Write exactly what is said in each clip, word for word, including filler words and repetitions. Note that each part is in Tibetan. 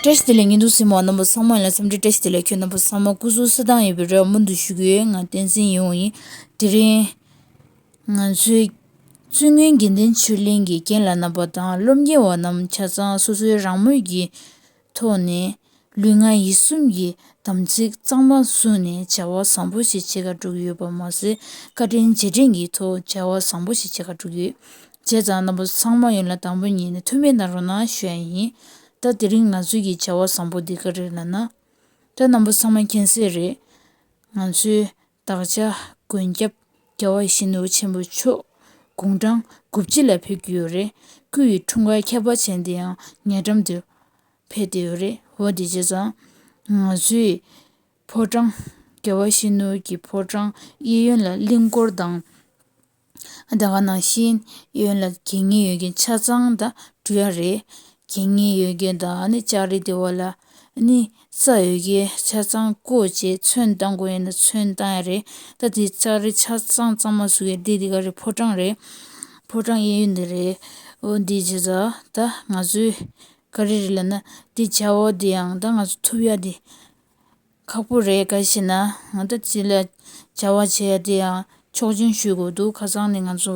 བཀྲ་ཤིས་བདེ་ལེགས། བརྙན་ཐུང་གཟིགས་མོ་བ་རྣམ་པ་ཚང་མ་ལ་འཚམས་འདྲི་བཀྲ་ཤིས་བདེ་ལེགས། ཁྱོད་རྣམ་པ་ཚང་མ་སྐུ་གཟུགས་གསོ་ཐང་ཡོད་པའི་རེ་བ་སྨོན་འདུན་ཞུ་གི་ཡོད། ང་བསྟན་འཛིན་ཡིན་ཡིན། དེ་རིང་ང་ཚོའི་བཙུན་དངོས་དགེ་ལྡན་ཆོས་གླིང་གི་རྒན་ལགས་རྣམ་པ་དང་སློབ་གཉེར་བ་རྣམས་ཆ་ཚང་སོ་སོའི་རང་མོས་ཀྱི་ཐོག་ནས་ལུས་ངག་ཡིད་གསུམ་གྱི་དམ་ཚིག་གཙང་མ་བཟུང་ནས་བྱ་བ་བཟང་པོ་ཞིག་བྱེད་ག་འགྲོ་གི་ཡོད་པ་མ་ཟད། བཀའ་དྲིན་རྗེས་དྲན་གྱི་ཐོག་བྱ་བ་བཟང་པོ་ཞིག་བྱེད་ག་འགྲོ་གི་ཡོད། བྱས་ཙང་རྣམ་པ་ཚང་མ་ཡོངས་ལ་དང་པོ་ཉིད་ནས་ཐུགས་སྨོན་གནང་རོགས་གནང་ཞུ་ཡ་ཡིན། ད་དེ་རིང་ང་ཚོའི་གི་བྱ་བ་བཟང་པོ་འདི་ག་རེ་ལབ་ན། ད་རྣམ་པ་ཚང་མ་མཁྱེན་གསལ་རེད། ང་ཚོའི་བདག་ཅག་མགོན་སྐྱབས་རྒྱལ་བ་ཡིད་བཞིན་ནོར་བུ་ཆེན་པོ་མཆོག་དགུང་གྲངས་དགུ་བཅུ་ལ་ཕེབས་ཀྱི་ཡོད་རེད། སྐུ་ཡི་འཁྲུངས་སྐར་ཁྱད་པར་ཅན་དེ་ཡང་ཉེ་འགྲམ་དུ་ཕེབས་བསྡད་ཡོད་རེད། འོ་དེ་བྱས་ཙང་ང་ཚོའི་ཕོ་བྲང་རྒྱལ་བ་ཡིད་བཞིན་ནོར་བུའི་ཕོ་བྲང་གཡས་གཡོན་ལ་གླིང་སྐོར་དང་། ད་ག་ནང་བཞིན་གཡོན་ལ་དགེ་བསྙེན་ཡོད་མཁན་ཆ་ཚང་ད་འགྲོ་ཡ་རེད། དགེ་བསྙེན་ཡོད་མཁན་དང་ཨ་ནི་ལྕགས་རི་དེ་བ་ལ་ཨ་ནི་རྩྭ་ཡོད་མཁན་ཆ་ཚང་བཀོག་བྱས་ཚོན་བཏང་དགོས་ཡིན་ན་ཚོན་བཏང་ཡ་རེད། ད་དེ་ལྕགས་རི་ཆ་ཚང་གཙང་མ་བཟོ་ཡ་དེ་དེ་ག་རེད། ཕོ་བྲང་རེད། ཕོ་བྲང་གཡས་གཡོན་དེ་རེད། འོ་འདི་བྱས་ཙང་ད་ང་ཚོའི་ག་རེ་རེད་ལབ་ན་དེ་བྱ་བ་དེ་ཡང་ད་ང་ཚོ་ཐུབ་ཡ་དེ། ཁག་པོ་རེད། ག་ཞེ་ན་ང་ད་ཅི་ལ་བྱ་བ་བྱེད་ཡ་དེ་ཡང་ཆོག་མཆན་ཞུ་དགོས་འདུག་ཁ་སང་ནས་ང་ཚོ་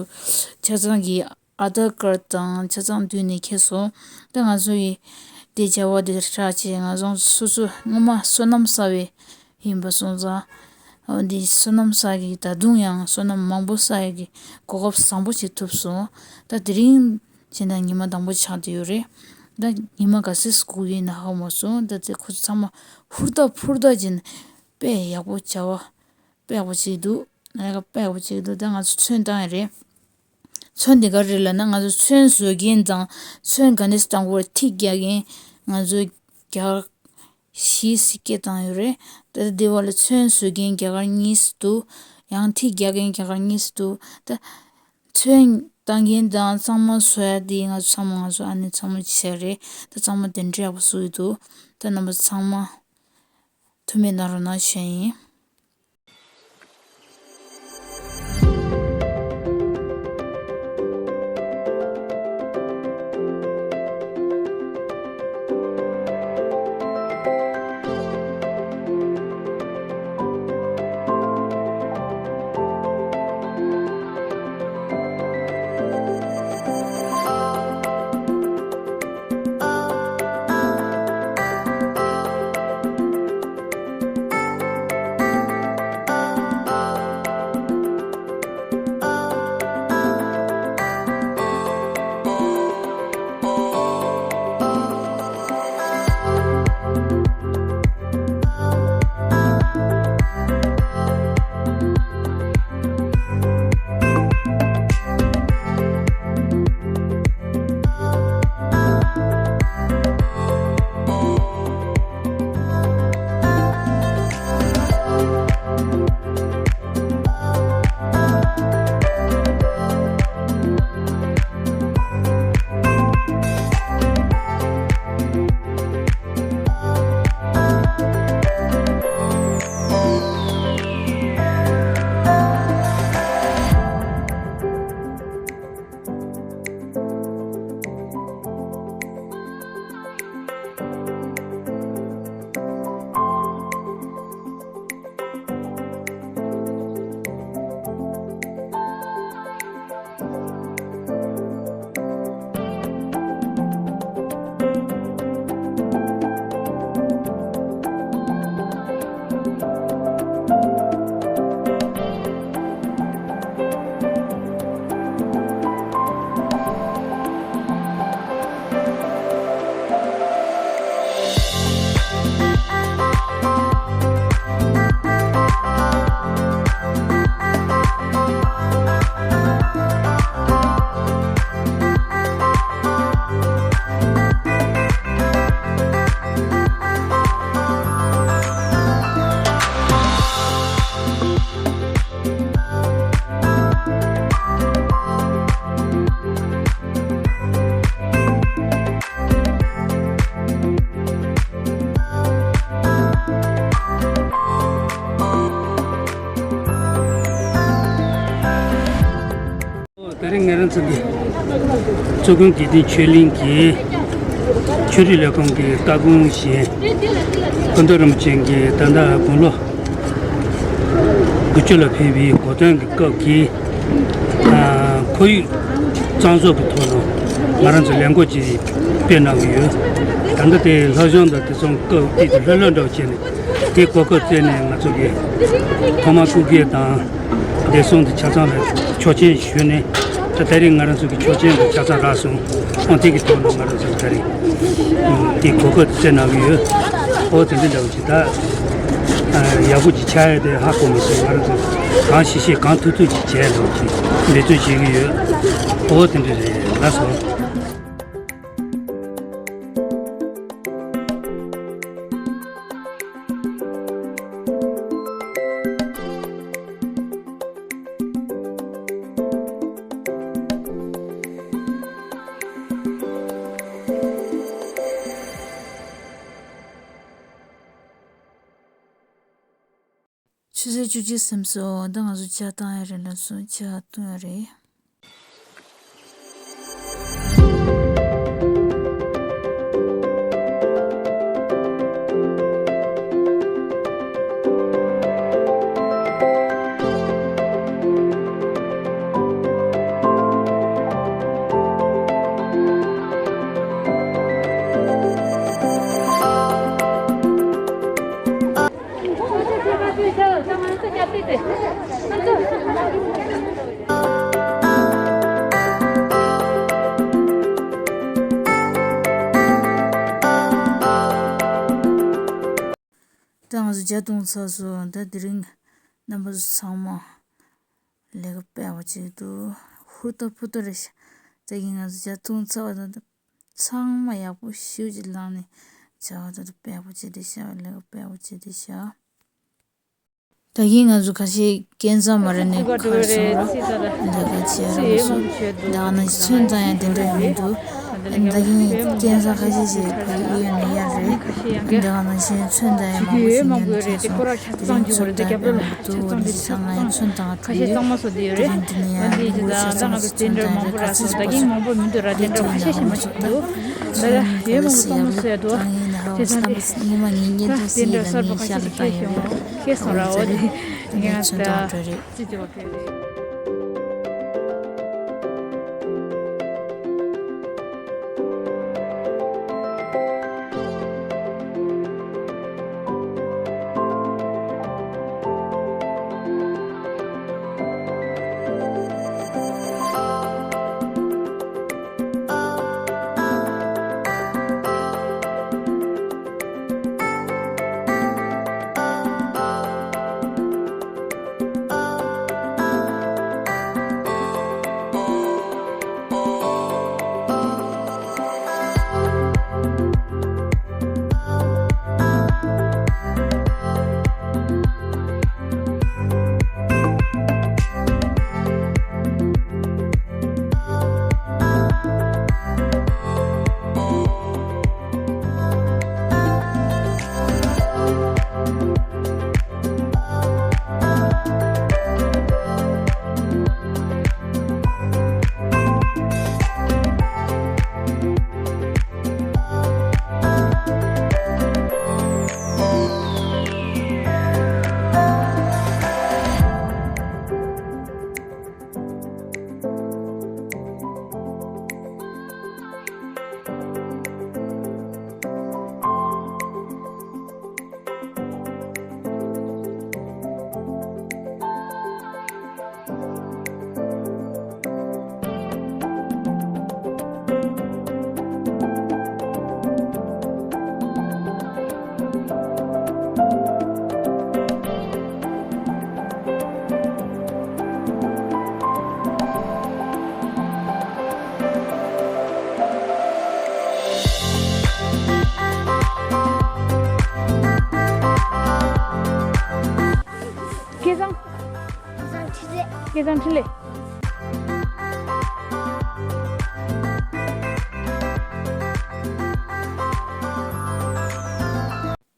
ཆ་ཚང་གི་ཨ་དྷར་ཀར་དང་ཆ་ཚང་བསྡུས་ནས་ཁྱེར་སོང་། ད་ང་ཚོ་ཡི་དེ་བྱ་བ་དེ་ཧྲ་ཆེ་ང་ཚོ་སོ་སོ་སྔོན་མ་བསོད་ནམས་བསགས་པའི་ཡིན་པ་སོང་ཙང་། འོ་འདི་བསོད་ནམས་བསགས་ཀྱི་ད་དུང་ཡང་བསོད་ནམས་མང་པོ་བསགས་ཡ་གི་གོ་སྐབས་བཟང་པོ་ཞིག་ཐུབ་སོང་། ད་དེ་རིང་། སྤྱིར་བཏང་ཉི་མ་དང་པོ་ཆགས་བསྡད་ཡོད་རེད། ད་ཉི་མ་ག་ཚོད་སྒུག་ཡིན་ན་ཧ་གོ་མ་སོང་། ད་དེ་ཁོ་ཚོ་ཚང་མ་ཧུར་ཐག་ཧུར་ཐག་བྱས་ནས་དཔེ་ཡག་པོ་བྱ་བ་དཔེ་ཡག་པོ་བྱེད་ཀྱི་འདུག་ལས་ཀ་དཔེ་ཡག་པོ་བྱེད་ཀྱི་འདུག་ད་ང་ཚོ་ཚོན་བཏང་ཡ་རེད། ཚོན་དེ་ག་རེ་ལབ་ན་ང་ཚོ་ཚོན་བཟོ་མཁན་དང་ཚོན་ག་འདྲས་བཏང་དགོས་རེད། ཐིག་རྒྱག་མཁན་ང་ཚོ་རྒྱ་གར་བཞི་ཙམ་སྐད་བཏང་ཡོད་རེད། ད་ལྟ་འདི་བ་ལ་ཚོན་བཟོ་མཁན་རྒྱ་གར་གཉིས་ཙམ་འདུག་ཡང་ཐིག་རྒྱག་མཁན་རྒྱ་གར་གཉིས་ཙམ་འདུག་ད་ཚོན་བཏང་མཁན་དང་གཙང་མ་བཟོ་ཡ་དེ་ང་ཚོ་ཚང་མ་ང་ཚོ་ཨ་ནེ་ཚང་མ་བྱས་རེད། ད་གཙང་མ་དེ་འདྲ་ཡག་པོ་བཟོ་གི་འདུག་ད་རྣམ་པ་ཚང་མ་ཐུགས་སྨོན་གནང་རོགས་གནང་ཞུ་ཡ་ཡིན། ད་རེས་ང་རང་ཚོ་གི་གཙོ་དགོན་དགེ་ལྡན་ཆོས་གླིང་གི་ ཆོས་རིག་ལས་ཁུངས་ཀྱི་སྟ་གོན་བཞིན། སྐུ་མདུན་རིན་པོ་ཆེ་གིས་ད་ལྟ་དགུང་ལོ་དགུ་བཅུ་ལ་ཕེབས་པའི་གོ་སྟོན་གྱི་སྐབས་ཀྱི་ཁོར་ཡུག་གཙང་བཟོ་གི་ཐོག་ནས་ང་རང་ཚོ་ལས་འགུལ་ཅིག་སྤེལ་གནང་གི་ཡོད། ད་ལྟ་དེ་ལྷ་གཞུང་དང་དེ་ཚོ་སྐབས་དེ་ལྷོད་ལྷོད་འདྲ་བོ་བྱས་ནས་དེ་གོ་སྐབས་བཙལ་ནས་ང་ཚོ་གིས་ཐོག་མར་སྐུ་སྒེར་དང་། བདེ་སྲུང་དང་ཆ་ཚང་ལ་ཆོག་མཆན་ཞུས་ནས། ད་ད་རེས་ང་རང་ཚོ་གི་ཆོག་མཆན་དང་ཆ་ཚང་རག་སོང་། ཨོ་དེ་གི་ཐོག་ནས་ང་རང་ཚོ་ད་རེས་དེ་གོ་སྐབས་བཙལ་གནང་གི་ཡོད། ཨོ་དེ་འདྲ་འདྲ་བོ་ཅིག་ད་ཡག་པོ་ཅིག་ཆགས་ཡ་དེ་ཧ་གོ་མ་སོང་། ང་རང་ཚོ་གང་ཤེས་ཤེས་གང་ཐུབ་ཐུབ་ཅིག་བྱས་འདྲ་བོ་ཅིག་འབད་བརྩོན་བྱེད་ཀྱི་ཡོད། ཨོ་དེ་འདྲ་རེད། ལགས་སོ། ཆུ་ཚོད་བཅུ་གཅིག་ཟིན་སོང་། ད་ང་ཚོ་ཇ་བཏང་ཡ་རེད་ལབ་སོང་། ཇ་བཏུང་ཡ་རེད། ད་ང་ཚོ་ཇ་བཏུང་ཚར་སོང་། ད་དེ་རིང་རྣམ་པ་ཚོ་ཚང་མ་ལས་ཀ་དཔེ་ཡག་པོ་བྱས་འདུག་ཧུར་ཐག་ཕུར་ཐག་རེད་ཤག་ད་གིན་ང་ཚོ་ཇ་བཏུང་ཚར་བ་དང་། ཚང་མ་ཡག་པོ་ཞེ་པོ་ཅིག་བླངས་ནས་བྱ་བ་ད་དཔེ་ཡག་པོ་བྱས་བསྡད་ཤག་ལས་ཀ་དཔེ་ཡག་པོ་བྱས་བསྡད་ཤག་ད་གིན་ང་ཚོ་ཁ་ཤས་སྐལ་བཟང་མ་ར་ནས་ཁར་སོང་ར་ལས་ཀ་བྱེད་ར་མ་སོང་། ད་ག་ནང་བཞིན་ཚོན་བཏང་ཡ་དེ་འདྲ་ཡོང་གི་འདུག་ད་གིན་སྐལ་བཟང་ཁ་ཤས་ཤིག་ཕ་གི་ཨེ་ཡོད་ན་ཡར་རེད། ད་ག་ནང་བཞིན་ཚོན་བཏང་ཡ་མང་པོ་ཞིག་ཉོ་འདོད་བྱས་སོང་། དེ་རིང་ཚོན་བཏང་ཡ་དཔེ་མང་པོ་འདུག་འོ་དེ་ཚང་མ་ཡང་ཚོན་བཏང་བ་དེ་ཡོད། དེ་རིང་འདི་ནས་ཡང་ལུང་པ་ཆ་ཚང་ཞིག་ཚོན་བཏང་ཡ་རེད། ག་ཚོད་སྤོ་སོང་། དེ་རིང་འདི་ནས་ཡང་མང་པོ་ཞིག་ད་ཚོན་ག་ལ་སི་ཡར་ལ་བཏང་ཡིན་ན་ཧ་གོ་སོང་། ངོ་མ་ངེད་གཉིས་འདུག་སེ་ཡིན་ལ་ངས་ཤར་ལ་བཏང་ཡོད་རེད། ཤེས་སོང་ར། འོ་དེ་ངས་ད་ཚོན་བཏང་འགྲོ་རེད། སྐལ་བཟང་། སྐལ་བཟང་འཕྲིན་ལས།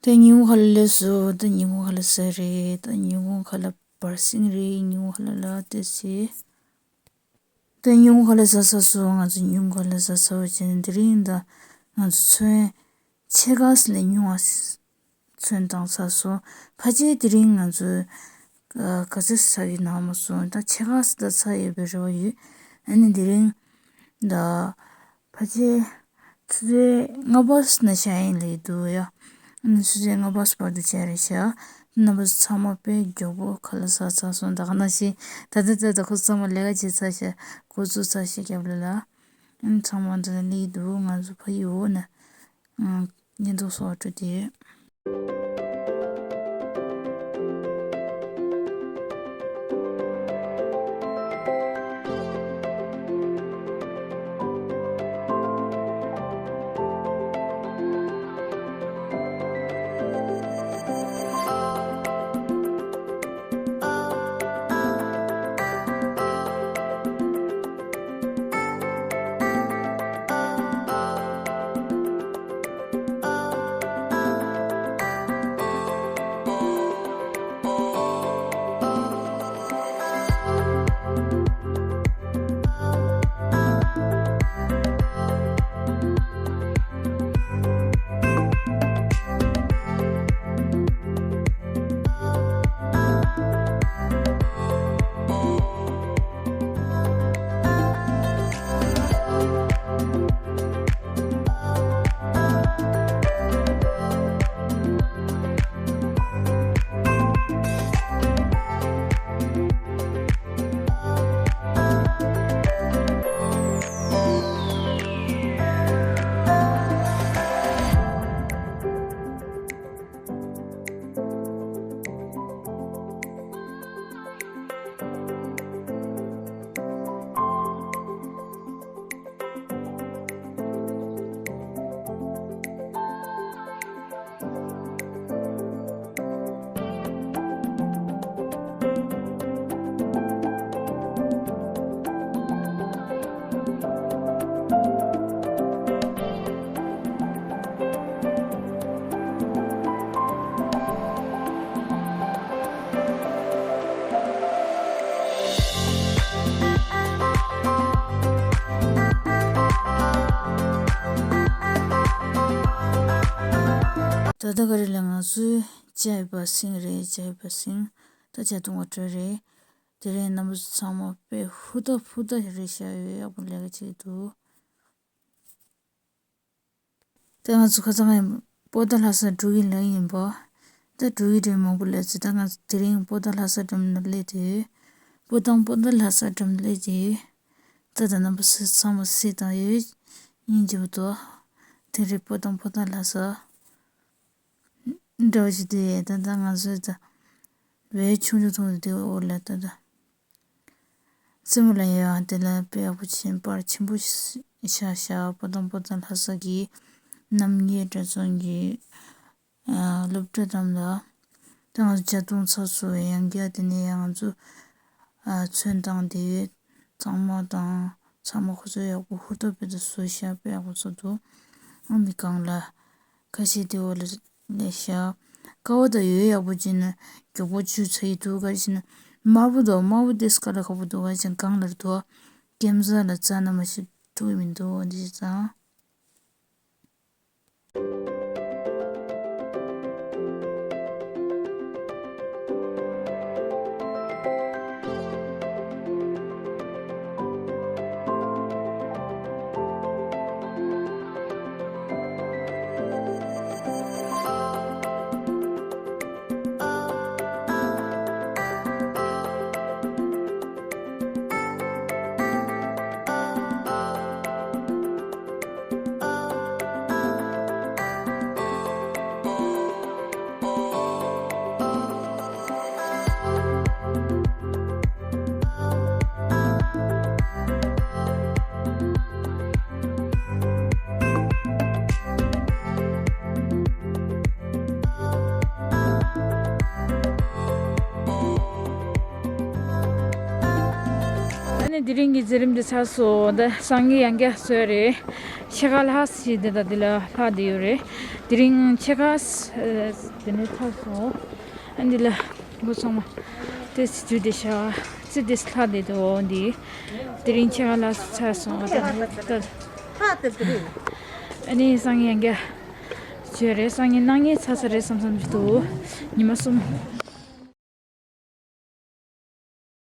ད་ཉིན་གུང་ཁ་ལག་སླེབས་སོང་། ད་ཉིན་གུང་ཁ་ལག་ཟས་རེད། ད་ཉིན་གུང་ཁ་ལག་བར་སེང་རེད། ཉིན་གུང་ཁ་ལག་ལ་ཏོག་ཙམ། ད་ཉིན་གུང་ཁ་ལག་ཟ་ཚར་སོང་། ང་ཚོ་ཉིན་གུང་ཁ་ལག་ཟ་ཚར་བ་བྱས་ནས་དེ་རིང་ད་ ང་ཚོ་ཚོན་ཕྱེད་ཀ་ཙམ་ལས་ཉུང་བ་ཚོན་བཏང་ཚར་སོང་། ཕལ་ཆེར་དེ་རིང་ང་ཚོས་ག་ཚོད་ཚར་ཡོད་ན་མ་སོང་། ད་ཕྱེད་ཀ་ཙམ་ད་ཚར་ཡོད་པའི་རེ་བ་ཡོད། ཨ་ནི་དེ་རིང་ད་ཕལ་ཆེར་ཆུ་ཚོད་ལྔ་པ་ཙམ་ནས་བཞག་ཡིན་ལབ་ཀྱི་འདུག་ཡ། ཨ་ནི་ཆུ་ཚོད་ལྔ་པ་ཙམ་བར་དུ་བྱས་རེད་ཤག། རྣམ་པ་ཚང་མ་དཔེ་མགྱོགས་པོ་ཁ་ལག་ཟ་ཚར་སོང་། ད་ག་ནང་བཞིན་ད་ལྟ་ད་ལྟ་ཁོ་ཚང་མ་ལས་ཀ་བྱས་ཚར་ཤག། འགོ་བཙུགས་ཚར་ཤག་རྒྱབ་ལ་ལ། ཨ་ནི་ཚང་མ་འདི་ལ་སླེབས་འདུག། ང་ཚོ་ཕ་ཡུལ་འོག་ནས་ཉེན་རྟོག་སོགས་སྤྲོད་དེ་ཡོད། ད་ལྟ་ག་རེ་ལ་ང་ཚོའི་ཇའི་བ་སིང་རེད། ཇའི་བ་སིང་། ད་ཇ་འཐུང་བ་འགྲོ་རེད། དེ་རིང་རྣམ་པ་ཚོ་ཚང་མ་དཔེ་ཧུར་ཐག་ཧུར་ཐག་རེད་ཤག། ཡོད་ཡག་པོ་ལས་ཀ་བྱེད་འདུག། ད་ང་ཚོ་ཁ་སང་པོ་ཏཱ་ལྷ་ས་འགྲོ་གི་ལབ་ཡིན་པ། ད་འགྲོ་གི་རེད་མང་པོ་སླེབས་ཚེ། ད་ང་ཚོ་དེ་རིང་པོ་ཏཱ་ལྷ་ས་འགྲམ་ལ་སླེབས་དུས། པོ་ཏཱ་པོ་ཏཱ་ལྷ་ས་འགྲམ་སླེབས་དུས། ད་ད་རྣམ་པ་ཚོ་ཚང་མ་གཟིགས་དང་། ཡོད་སྙིང་རྗེ་པོ་འདུག། དེ་རིང་པོ་ཏཱ་པོ་ཏཱ་ལྷ་ས་འདྲ་བོ་ཞིག་འདུག་ཡ། ད་ད་ང་ཚོ་ད་བའི་ཆུང་ཆུང་མཐོང་དུས་འོག་ལ་ད་ད། རྩེད་མོ་ལ་ཡང་དེ་ལ་དཔེ་ཡག་པོ་ཆེན་པར་ཆེན་པོ་ཤ་ཤ། པོ་ཏཱ་པོ་ཏཱ་ལྷ་ས་གི་རྣམ་ངེས་གྲྭ་ཚང་གི་སློབ་གྲྭ་དང་ལ། ད་ང་ཚོ་ཇ་འཐུང་ཚར་སོང་། ཡང་བསྐྱར་དེ་ནས་ཡང་ང་ཚོ་ཚོན་བཏང་དེ་གཙང་མ་དང་ཚང་མ་ཁོ་ཚོ་ཡག་པོ་ཧུར་ཐག་དཔེ་ད་བཟོས་ཤག། དཔེ་ཡག་པོ་བཟོས་འདུག། ཨ་ནི་སྒང་ལ་ཁ་ཤས་དེ་འོག་ལ་སླེབས་ཤག། ཀ་བ་ད་ཡོད་ཡག་པོ་བྱས་ན་མགྱོགས་པོ་བྱུགས་ཚར་ཡི་འདུག། ག་རེ་བྱས་ན་དམར་པོ་འདུག། དམར་པོ་དེ་དཀའ་ལས་ཁག་པོ་འདུག། ག་རེ་བྱས་ན་སྒང་ལ་རེད་འདུག། ཀེམ་ས་ལ་རྩ་ནས་མ་ཞིག་ཐུག་གི་མི་འདུག། འདི་བྱས་ཙང་། ཨ་ནི་དེ་རིང་གི་མཛད་རིམ་འདི་ཚར་སོང་། ད་སང་ཉིན་ཡང་བསྐྱར་བཟོས་རེད། ཕྱེད་ཀ་ལྷག་ཞིག་འདི་ད་འདི་ལ་ལྷག་བསྡད་ཡོད་རེད། དེ་རིང་ཕྱེད་ཀ་དེ་ནས་ཚར་སོང་། ཨ་འདི་ལ་འགོ་ཚང་མ་ཏོག་ཙམ་དུས་དེ་ཤ་ཙི་དེ་ལྷག་བསྡད་འདུག། འོ་འདི་དེ་རིང་ཕྱེད་ཀ་ལྷག་ཚར་སོང་། ད་ད་ལྷག་བསྡད་རེད། ཨ་ནི་སང་ཉིན་ཡང་བསྐྱར་བྱས་རེད། སང་ཉིན་གནངས་ཉིན་ཚར་ཚར་རེད་བསམ་བསམ་གྱི་འདུག་ཉི་མ་གསུམ།